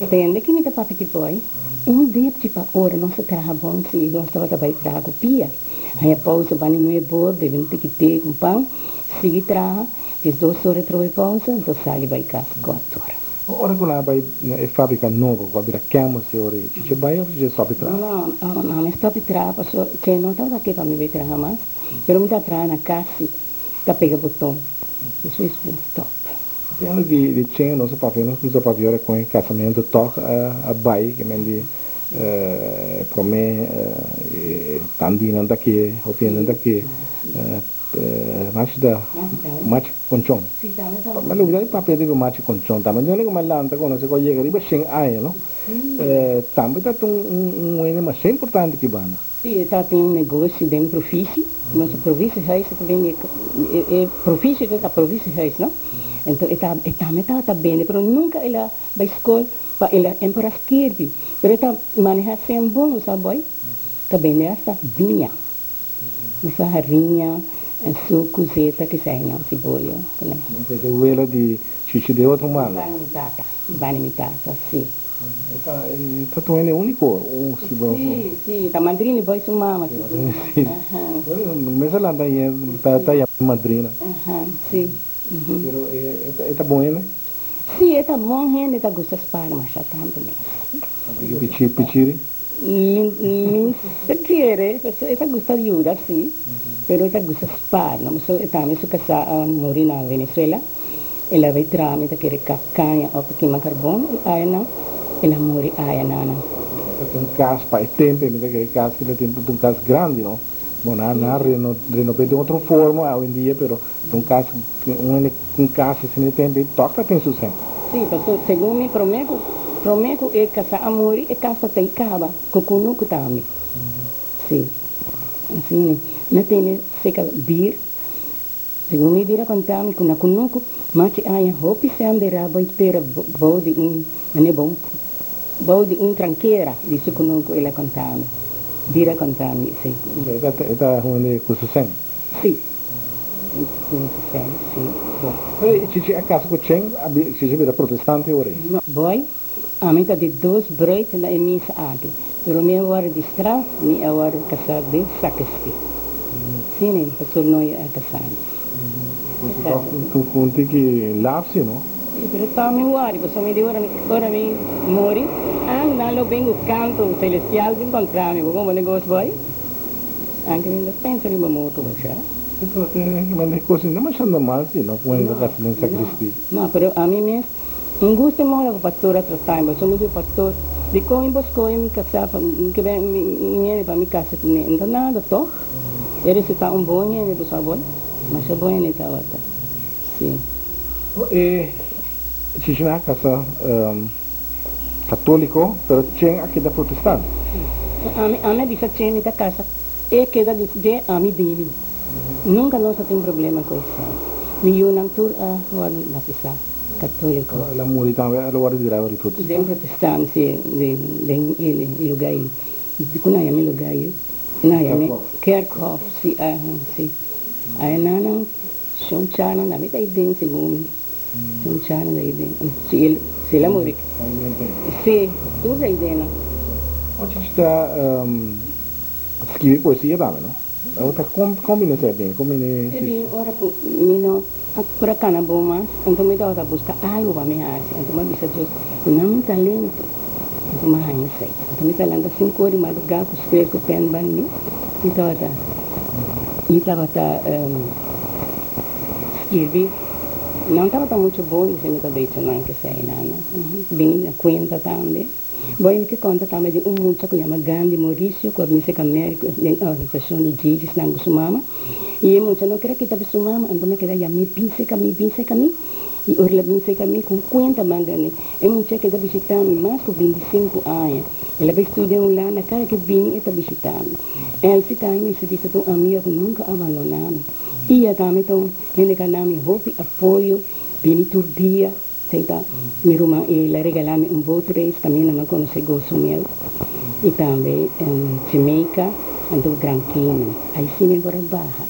Tende ki mi ta papia ki, boy? Un depchi pa ora. Nos a traha bon si, nos tabata bay traha cu pia. Haña pausa bani 9 or, bebe un tiki te cu pan, sigui traha. 12 or trobe pausa, anto sali bay cas 4 or. Ora cu nan a bay na e fabrica nobo, cu a bira Camel si ora ey, Chiche bay of Chiche stop di traha? No, no, no, mi stop di traha paso che no tabata ke pa mi bay traha mas, pero mi ta traha na cas si, ta pega boton, despues mi stop. Papiando di Chen, nos a papia, nos cuminsa papia ora con e casamento toch a bay, ke men di prome tandinan ta ke, hopi hendenan ta ke. Machi ta machi conchon. Ma lo di papia di machi conchon tambe duna cu mi a lanta conoce cu a yega riba 100 aña no. Tambe ta un un hende masha importante aki banda. Si, e ta tin un negoshi den provisie. Nos provisiehuis ta bende e provisie ta provisiehuis no. Enton e ta e tambe tabata bende pero nunca el a bay scol pa el a empora skirbi pero e ta maneha sen bon sa boy ta bende hasta biña. Usa hariña, suku, zeta, kisai no, siboyo, kuné. Esei ta e wela di Chichi de otro manda. Bani mi tata, bani mi tata, si. E ta e ta un hende úniko, si bo. Si, si, ta madrina di boy su mama, si. Si. Mester lanta añe ta ta yama madrina. Aha, si. Pero e ta bon hende? Si, e ta bon hende, e ta gusta spar masha tantu mes. Pichiri, pichiri? Mi ta kere, pasobra e ta gusta yuda si, pero e ta gusta spaar, no? Pasobra e tambe su kasá a muri na Venezuela, el a bai traha, mi ta kere kap kaña òf pa kima karbon, i ayanan el a muri ayanan. Ta tin un kas pa e tempu, mi ta kere kas ki ta tin ta un kas grandi, no? Bon, nan a renob'é den otro forma awendia, pero ta un kas, un hende un kas asina e tempu ei tòg ta tin su sèn. Sí, pasobra segun mi promé ku promé ku e kasá a muri e kas ta tei kaba ku kunuku tambe. Sí, asina mi a tene seka bir, segun mi bir a konta mi ku na kunuku machi aña hopi sèn derá bai tera bou di un manera bon bou di un trankera di su kunuku el a konta mi, bir a konta mi esei. E ta hende ku su sèn? Sí. Sí. Bon. Pero Chichi a casa cu Chen, Chichi a bira protestante ora ei? No. Boy, ami ta di dos bruid na e misa aki, pero mi a worde di straf, mi a worde casa den sacristie. Sí, ne, pasobra no a casa mi. Cu un tiki lapsi, no? Sí, pero ta mi worde, pasobra mi di ora mi, ora mi muri, nan lo bin cu canto celestial bin contra mi. Bo como negoshi, boy? Anke mi no pensa riba morto mucha. Pero men e cos no masha normal si no cu hende ta casi den sacristi. No, pero ami mes un gusta mora cu pastor a trata mi pasobra mi di pastor dicon mi bo scoge mi casa pa mi ke ben un hende pa mi casa cu mi no ta nada toch e resulta un bon hende bo sa bo masha bon hende tabata si. E Chichina a casa Católico, pero Chen a keda protestant. Ami ami a bisa Chen mi ta casa, e keda di dje ami bini. Nunca nos a tin problema cu esei. Mi yunan tur a wordo batisa Católico. El a muri tambe, el a wordo dira di protestant. Den protestant, si, den e lugar ei. Cu nan yama e lugar ei? Nan yama Kerkhof, si, si. Ayenanan Shon Chano na mi ta den segun mi. Shon Chano ta den. Si el si el a muri. Si, tur ta den nan. Ochi chi ta skibi poesia tambe no? Ta kon bini esei bin? Kon bini. E bin ora ku mi no a por a kana bon mas, anto mi tabata buska algu pa mi hasi. Anto mi a bisa Dios, duna mi un talento. Anto mi a haña esei. Anto mi ta lanta 5 or di madrugá ku skreef ku pèn banda mi. Mi tabata mi tabata skirbi. Nan tabata muchu bon, dise mi ta becha nan kesei nan. Bini na kuenta tambe. Bo mi ke konta tambe di un mucha ku yama Gandhi Mauricio ku a bin serka Meriko den organisashon di Jesusnan ku su mama. I e mucha no kere kita pa su mama, anto mi a keda yam'é bin serka mi, bin serka mi. I ora el a bin serka mi ku un kuenta mas grandi. E mucha keda bishitá mi mas ku 25 aña. El a bai studia en Hulanda, kada ke bini e ta bishitá mi. Elsie tambe mester bisa ta un amiga ku nunka a abandoná mi. Iya tambe ta un hende ku a dá mi hopi apoyo, bini tur dia. Esei ta mi ruman el a regalá mi un boat race kaminda mi a konosé Gosomel i tambe Jamaica anto Grand Cayman. Ai sí mi por a baha.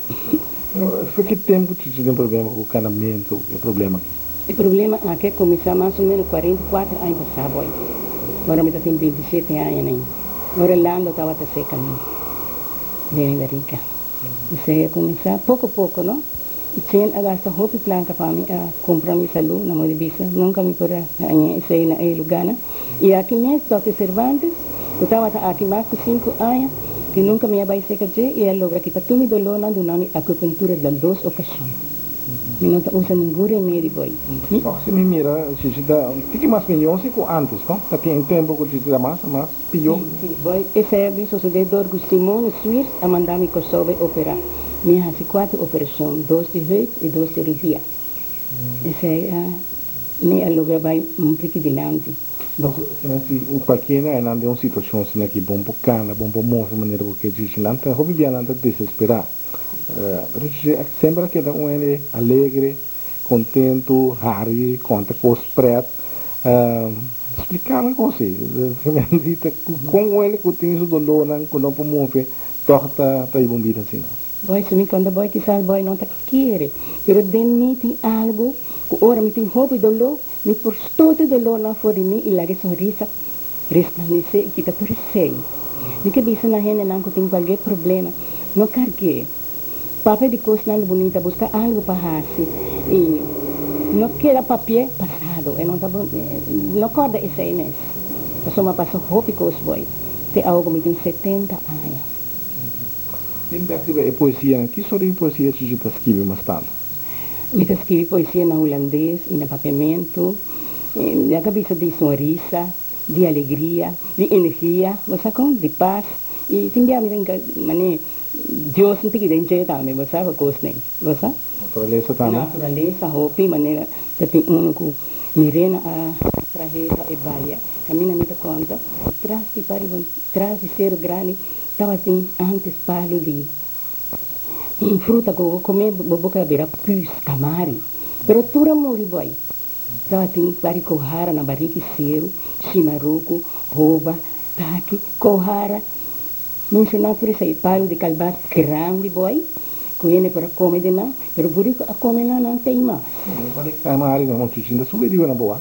Pero for ki tempu Chichi tin problema ku kanamentu, e problema aki? E problema aki a kuminsá mas o ménos 44 aña pasá boy. Ora mi ta tin 27 aña nei. Ora Lando tabata seka mi den mi bariga. Esei a kuminsá poko poko no. I Chen a gasta hopi planka pa mi a kumpra mi salú na modo di bisa. Nunka mi por a haña esei na e lugánan. I aki mes Dòkter Cervantes, ku tabata aki mas ku sinku aña, ku nunka mi a bai seka dje i a logra kita tur mi dolónan duna mi akupuntura den dos okashon. Mi no ta usa ningun remedi boy. Mi. Tòg si mi mira Chichi ta un tiki mas mihó si ku ántes, no? Ta tin un tempu ku Chichi ta mas mas pió. Sí, sí, boy. Esei a bin sosodé dor ku Simone Swiers a manda mi Kòrsou bai operá. Mi a hasi kuater operashon, dos di heup i dos di rudia. Esei a mi a logra bai un tiki dilanti. Bo kina si cualkier na nan den un situacion asina ki bon por cana, bon por move manera cu ke djichi, nan ta hopi bia nan ta desespera. Pero djichi semper a keda un hende alegre, contento, hari, conta cos pret. Splica mi con si, con un hende cu tin su dolornan cu no por move toch ta hiba un bida asina. Boy, si mi konta boy kisas boy no ta kere, pero den mi tin algu ku ora mi tin hopi doló, mi por stota e dolónan for di mi i laga e sonrisa resplandesé i kita tur esei. Mi ke bisa na hendenan ku tin kualke problema, no karg'é. Papia di kosnan bunita, buska algu pa hasi i no keda papi'é pasado. E no ta no kòrda esei mes, pasobra a pasa hopi kos boy, te awo ku mi tin 70 aña. Tin bek riba e poesianan. Ki sort di poesia Chichi ta skibi mas tantu? Mi ta skibi poesia na hulandes i na papiamentu. Mi a kabisa di sonrisa, di alegria, di energia, bo sa kon? Di pas. I tin bia mi ta hinka manera Dios no ta keda dje tambe, bo sa, pa kosnan, bo sa? Naturalesa tambe? Naturalesa hopi manera ta tin unu ku Mirena a trahe pa e balia. Kaminda mi ta konta, tras di pariba, tras di Seru Grandi Tabatin antes palu di un fruta ku bo kome bo boka a bira pus, kamari. Pero tur a muri boi. Tabatin pari kohara na bariki seru, shimaruku, hoba, taki, kohara. Menshoná tur esei palu di kalbas grandi boi ku hende por a kome den nan, pero buriku a kome nan, nan tei mas. Kamari na mochuchin ta subi riba na boa.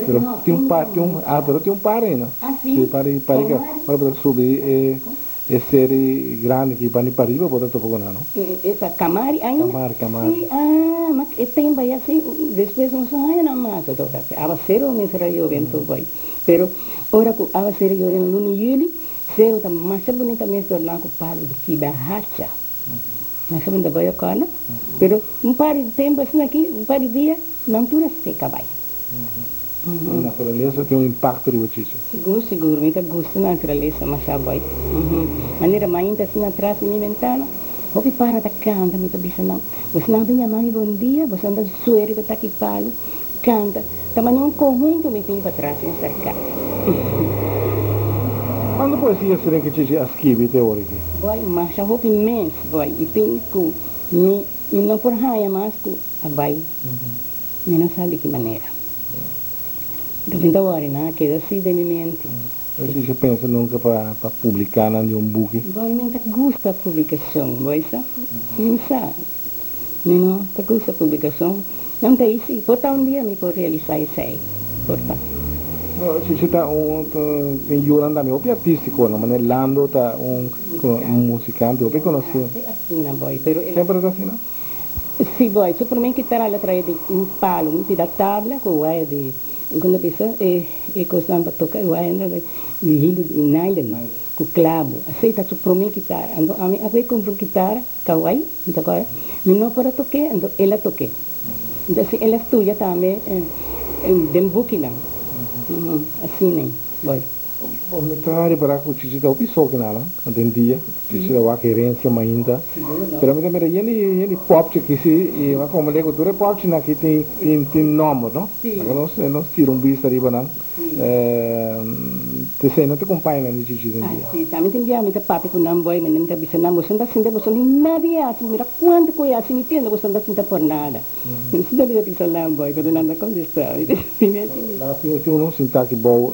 Pero tin un par, tin un, ah, pero tin un par ainda. Ah, sí? Sí, par, par que, ora bo ta subi e, e seri grandi ki bani pariba bo ta topa ku nan, no? Esa Camari ainda? Camari, Camari. Sí, ah, ma e tempo aya sí, despues nos no haya nan mas, anto ta awacero mester a yobe anto bai. Pero ora ku awacero yobe na luna di juli, sero ta masha bunita mes dorná ku palo di kibahacha. Masha bunita bai a kòrda. Pero un par di tempo asina aki, un par di dia, nan tur a seka bai. E naturalesa tin un impacto riba Chichi. Sigur, sigur. Mi ta gusta naturalesa masha boy. Manera mainta asina atras di mi bentana, hopi para ta canta, mi ta bisa nan, Bosnan ta yama mi bon dia, bosnan ta sue riba taki palu, canta. Ta manera un conhunto mi tin patras encerca. Cuanto poesia seren cu Chichi a skibi te ora aki? Boy, masha hopi mes, boy. I tin cu mi mi no por haya mas cu a bay. Mi no sa di ki manera. Enton mi ta wòri nan a keda así den mi mente. Pero si bo pensa nunka pa pa publiká nan den un buki? Boy, mi no ta gusta publikashon, boy sa. Mi sa. Mi no ta gusta publikashon. Nan ta isi. Por ta un dia mi por realisá esei. Por ta. No, si si ta un tin yunan tambe hopi artístiko, no? Manera Lando ta un musikante hopi konosí. Asina, boy, pero el. Semper ta asina? Si boy, su prome kitara el a trae di un palo, un pida tabla cu waya di, con ta bisa e e cosnan pa toca e waya di hilo di nylon cu clabo. Asey ta su prome kitara. Anto ami a bay cumpra un kitara kawai, mi ta acorda, mi no por a toke, anto el a toke. Anto asina el a studia tambe den bukinan. Asina boy. Bo no ta repará ku Chichi ta hopi soke nan den dia. Chichi ta wak herensia mainta. Pero mi ta mira yen di yen di popchi aki si i mi a komprendé ku tur e popchinan aki tin tin tin nòmber no. Laga nos nos tira un bista riba nan. Esei no ta kompañanan di Chichi den Ah, dia. si, tambe tin bia mi ta papia ku nan boy, mi ta bisa nan, boso no ta sinta, boso no tin nada di hasi, mira kuantu ku e hasi, mi tende boso no ta sinta por nada. Mi ta bisa bisa nan boy, pero nan ta kontestá. Mi ta Nan si si uno sinta aki bou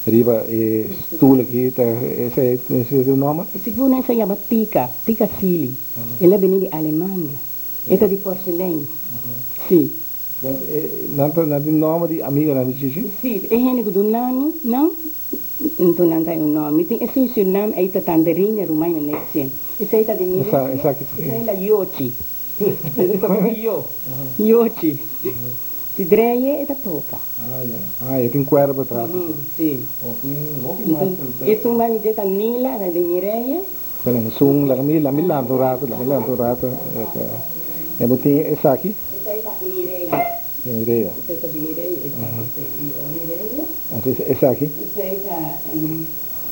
riba e stoel aki, ta esei esei ta un nòmber? Segun esei yama Tika, Tika Sili. El a bini di Alemania. E ta di porselein. Si. Nan ta nan tin nòmber di amiganan di Chichi? Si, e hende ku duna mi nan, nto nan ta e un nòmber. Mi tin esun Surinam, ei ta Tanderina, ruman mi Nexien. Esei ta di Mireia, esei la Yochi. Yo, Yochi. Si dreie e ta toka. Ah ya, ah e tin kuerda pa tras. Si. Esun ban di dje ta Nila, ta di Mireia. Bueno, esun laga mi laga mi lanta un rato, laga mi lanta un rato. E bo tin esaki? Esei ta Mireia. Mireia. Esei ta di Mireia, esaki ta di Mireia. Anto esaki? Esei ta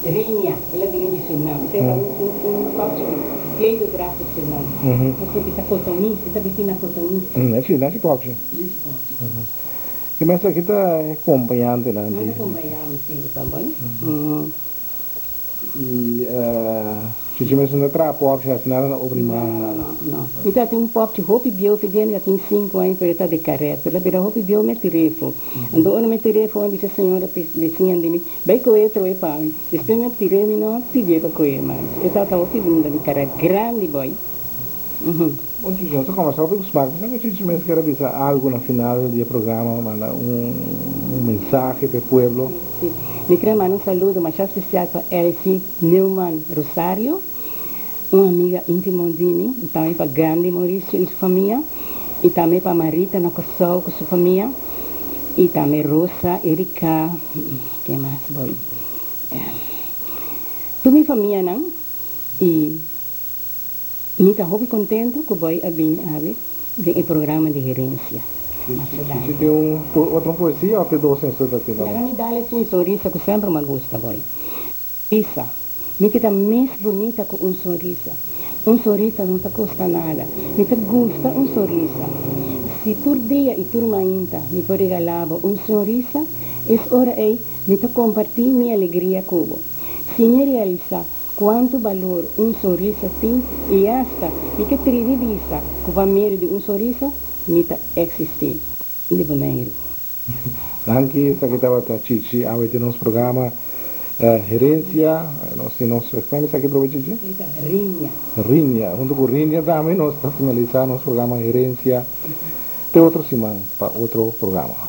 Rinia, el a bini di Surinam. Esei ta un un papchi di klederdracht di Surinam. Esei bisa kotomis, e ta bisti na kotomis. Nachi, nachi papchi. Nachi papchi. Ki mester aki ta e kompañantenan di. Nan ta kompañami, si, ta bon. I Chichi mes no ta traha pòpchi hasi nada na obra man No, no, no. Mi ta tin un pòpchi hopi bieu fidel, mi ta tin sinku aña pero e ta di karèt. Pero el a bira hopi bieu mi a tir'é afó. Anto ora mi a tir'é afó mi a bisa señora bisiña di mi, bai kohe trohe pa mi. Despues mi a tir'é mi no a pidié pa kohe mas. E tabata hopi bunita di karèt, grandi bòi. Bon Chichi, nos a kòmbersá hopi ku smak. Mi sa ku Chichi mes kier a bisa algu na final di e programa, manda un mensahe pa e pueblo. Sí, mi kere manda un saludo masha spesial pa Elsie Newman Rosario, un amiga íntimo di mi, i tambe pa Gandhi Mauricio i su famia, i tambe pa Marita na Kòrsou ku su famia, i tambe Rosa, Erika, ken mas boy, tur mi famianan, i Mi ta hopi contento cu boy a bini awe den e programa di herencia. Si tin un otro poesia of te dos en su ta tin Laga mi dale su un sonrisa cu semper m'a gusta boy. Risa. Mi ke ta mes bunita cu un sonrisa. Un sonrisa no ta costa nada. Mi ta gusta un sonrisa. Si tur dia y tur mainta mi por regala bo un sonrisa, es ora ey mi ta comparti mi alegria cu bo. Si mi realisa Cuantu balor un sonrisa tin y hasta mi ke tribi bisa cu pa medio di un sonrisa mi ta existi. Di Boneiru. Danki, esaki tabata Chichi awe den nos programa Herencia. Nos tin nos, cual esaki probe Chichi? Esaki ta Rinia. Rinia. Hunto cu Rinia tambe nos ta finalisa nos programa Herencia. Te otro siman pa otro programa.